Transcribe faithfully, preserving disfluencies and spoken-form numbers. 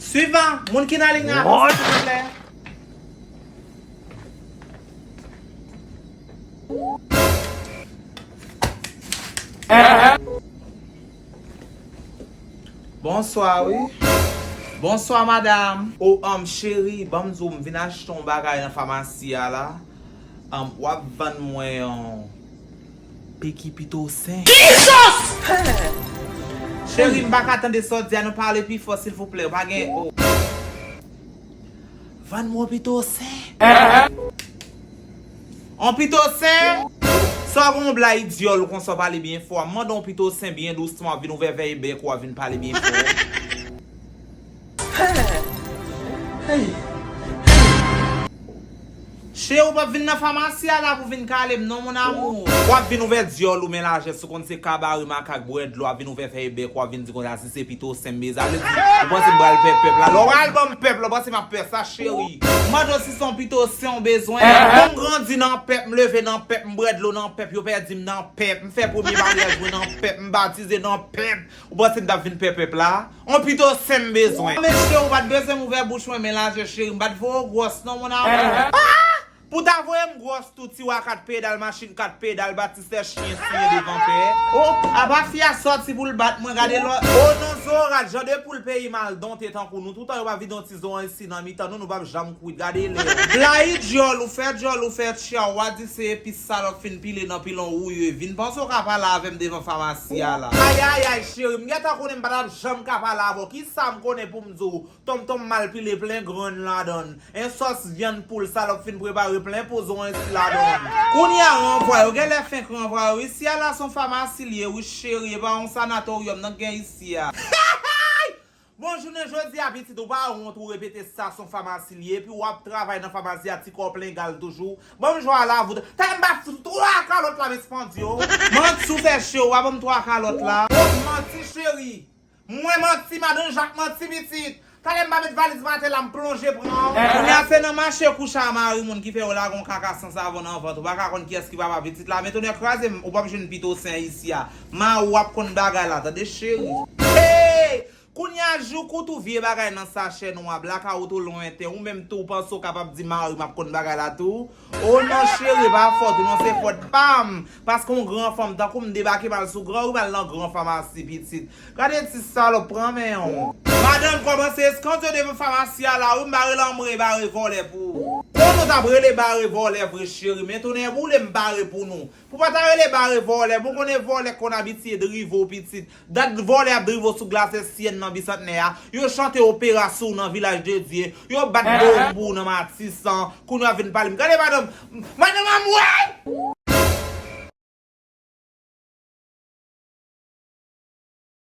Swivan, moun ki nan liy nan avanse, silvouplè. Bonswa, wi. Bonswa, madam. O, um, cheri, ban m di w, m vin achte yon bagay nan famasi a la. Um, w ap vann mwen yon piki pitosen? Jesus! Cheri, m pa ka tande sa w di a, nou pale pi fò, silvouplè. Ou pa gen, o. Vann mwen yon pitosen. On pitosen? Sa w gen yon blag dyòl ou konsa w pale byen fò. M mande yon pitosen byen dousman, w ap vin ouvè vèy bèk ou, w ap vin pale byen fò. Cheri, w p ap vin nan famasi a la pou vin kale m non, mon amour. W ap vin ouvè dyòl ou, men lajès ou konn se kabare makak bwè dlo, w ap vin ouvè fèy bèk ou, w ap vin di konsa si se pitosen m bezwen. Sa vle di, ou panse m pral pè pèp la? Lè w pral ban m pèp la, w panse m ap pè sa, cheri? M mande w si se yon pitosen w bezwen. Bon, m grandi nan pèp, m leve nan pèp, m bwè dlo nan pèp, yo pèdi m nan pèp, m fè premye maryaj mwen nan pèp, m batize nan pèp. Ou panse m t ap vin pè pèp la? On pitosen m bezwen. Mesye, ou pa t bezwen m ouvè bouch mwen, men lajè cheri, m pa t voye w gwòs non, mon amour. Ah! Pou ta voye m gwòs tou, tiwa kat pedal, machin kat pedal, batistè, chen siyen devan pè. O, apa fi a sòti pou l bat mwen, gade lò. O non, Zorat, jan de poul peyi m al donte tankou nou, toutan yo pa vide yon ti zo isi nan mitan nou, nou p ap janm kwit, gade lè. Blayi dyòl ou fè, dyòl ou fè tchya, w a di se epis salòp fin pile nan pilon wouye. Vin panse w ka pale avè m devan famasi a la. Ayayay, cheri, m gentan konnen m pa t ap janm ka pale avè w. Kisa m konnen pou m di w? Tonmtonm mal pile plen grenn ladann. En sòs vyann poul salòp fin prepare plen pozo ensi ladann. Kounye a ranvwa yo genlè fenk ranvwa yo. Isi a la se yon famasi l ye wi cheri, e pa yon sanatoryòm nan k gen isi a. Bon jounen jodi a pitit, ou pa wont ou repete sa se yon famasi l ye, epi w ap travay nan famasi a ti kò w plen gal toujou. Ban m jwa la vout. Talè m ba fout twa kalòt la m espandye w. Manti w fè cheri, w pa ban m twa kalòt la. O manti cheri. Mwen manti, madan Jak manti pitit. Talè m pa met valiz m atè la, m plonje pran w. Kounye a se nan mache kouche a mari moun ki fè yo lage yon kaka san savon nan vant. Ou pa ka konn kiyès ki papa pitit la. Men tonè kraze m, ou p ap jwenn pitosen isi a. Mari w ap konn bagay la, tande cheri. Hey! Kounye a jou kout ou vye bagay nan sachè nwa, blakawout ou lwen ten, ou menm tou w panse w kapab di mari m ap konn bagay la tou? O non cheri, pa fòt ou non, se fòt pa m. Paske yon gran fanm tankou m debake m al sou gran ri m al nan gran famasi pitit. Gade ti salòp pran men w. Madanm kòmanse eskandye devan famasi a la wi, m pa rele anmwe bare vòlè pou ou. Konnen w t ap rele bare vòlè vre cheri, men tonè boule m bare pou nou. Pou pa ta rele bare vòlè, bon konnen vòlè konn abitye drive w pitit. Dat vòlè ap drive w sou glas S Y N nan Bisantnè a, yo chante opera sou w nan Vilaj de Dye, yo bat bonm pou w nan Matisan, kounye w ap vin pale m. Gade madanm, madanm anmwe!